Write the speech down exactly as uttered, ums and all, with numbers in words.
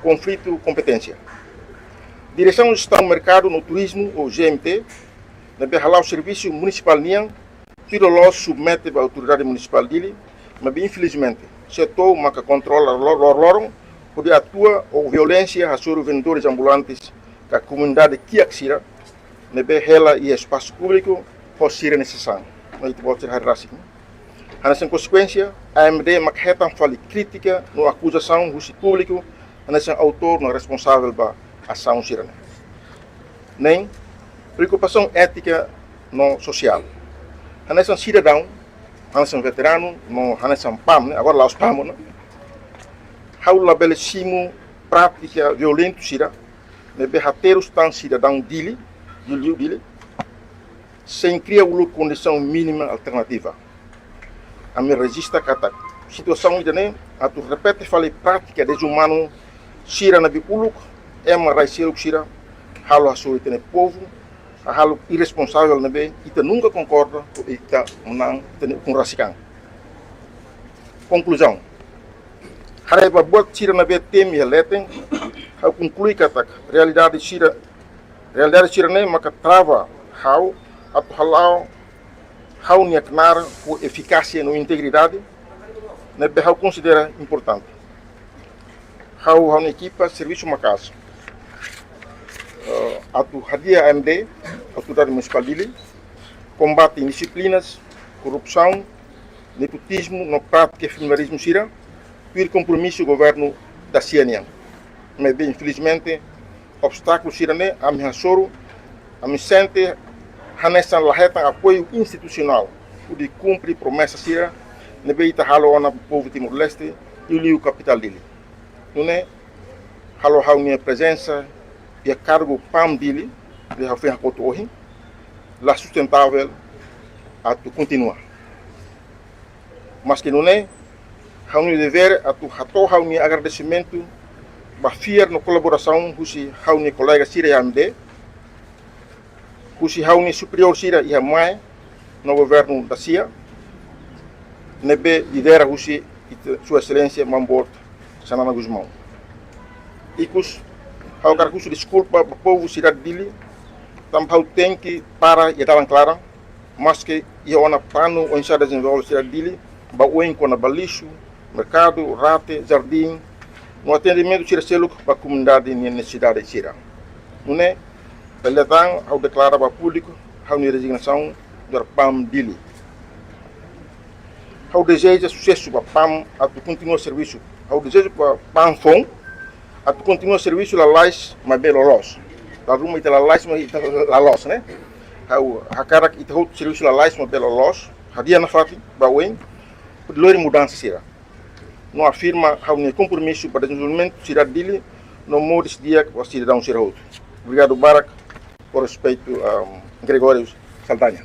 Konflitu kompeténsia. Diresaun Jestaun Merkadu no Turizmu, ou G M T, ne'ebé hala'o servisu munisipál nian, tuir loloos submete ba Autoridade Munisipál Dili, maibé infelizmente, SEATOU maka kontrola lor-, loroloron, hodi atua ho violénsia hasoru vendedores ambulantes ka komunidade kiak sira, ne'ebé hela iha espasu públiku ho sira-nia sasán. No ita-boot sira haree rasik. Hanesan konsekuénsia, A M D maka hetan fali krítika no akuzasaun husi públiku, hanesan autór no responsavel ba asaun sira-ne'e. Neen, preokupasaun étika no sosiál. Hanesan sidadaun, hanesan veteranu, no hanesan PAM, ne'e, agora la'ós PAM, ne'e. Ha'u labele simu prátika violentu sira, ne'ebé haterus tan sidadaun Dili, liuliu Dili, sein kria uluk kondisaun mínima alternativa. Ami rejista katak situasaun ida-ne'e atu repete fali prátika dezumanu sira ne'ebé uluk ema rai seluk sira halo hasoru ita-nia povu, hahalok irresponsavel ne'ebé ita nunka konkorda, ita manán, ita-nia ukun rasik an. Konkluzaun. Haree ba buat sira ne'ebé temi iha leten, ha'u konklui katak realidade sira, realidade sira-ne'e maka trava ha'u atu hala'o ha'u-nia knaar ho efikásia no integridade, ne'ebé ha'u konsidera importante. Ha'u, ha'u-nia ekipa servisu maka'as, eh, atu hadi'a A M D, Autoridade Munisipál Dili, kombate indixiplina, korrupsaun, nepotizmu no prátika feminarizmu sira, tuir kompromisu governu dasia nian. Maibé, infelizmente, obstákulu sira-ne'e ami hasoru, ami sente hanesan la hetan apoiu institusionál hodi kumpre promesa sira ne'ebé ita halo ona ba povu Timor-Leste, liuliu kapitál Dili. Nune'e, halo ha'u-nia prezensa iha kargu PAM Dili, ne'ebé ha'u foin hakotu ohin, la sustentável atu kontinua. Maske nune'e, ha'u-nia devér atu hato'o ha'u-nia agradesimentu ba fiar no kolaborasaun husi ha'u-nia kolega sira iha A M D, husi ha'u-nia superiór sira iha MAE no governu dasia, ne'ebé lidera husi ita, Sua Exelénsia Maun Boot Xanana Gusmão. Ikus, ha'u hakarak husu deskulpa ba povu sidade Dili, tanba ha'u tenke para iha dalan klaran, maske iha ona planu oinsá dezenvolve sidade Dili, ba oin kona-ba lixu, merkadu, rate, jardín, no atendimentu sira seluk ba komunidade nia nesesidade sira. Nune'e, dala ida tan ha'u deklara ba públiku ha'u-nia rezignasaun nu'udar PAM Dili. Ha'u dezeja susesu ba PAM atu kontinua servisu. Ha'u dezeja ba PAM foun atu kontinua servisu lalais maibé loloos. Dala ruma ita lalais maibé ita loloos, ne'e? Ha'u hakarak ita hotu servisu lalais maibé loloos. Hadi'a nafatin ba oin, hodi lori mudansa sira. No afirma ha'u-nia kompromisu ba dezenvolvimentu sidade Dili, no moris di'ak ba sidadaun sira hotu. Obrigadu barak, ho respeitu, ahm, Gregório Saldanha.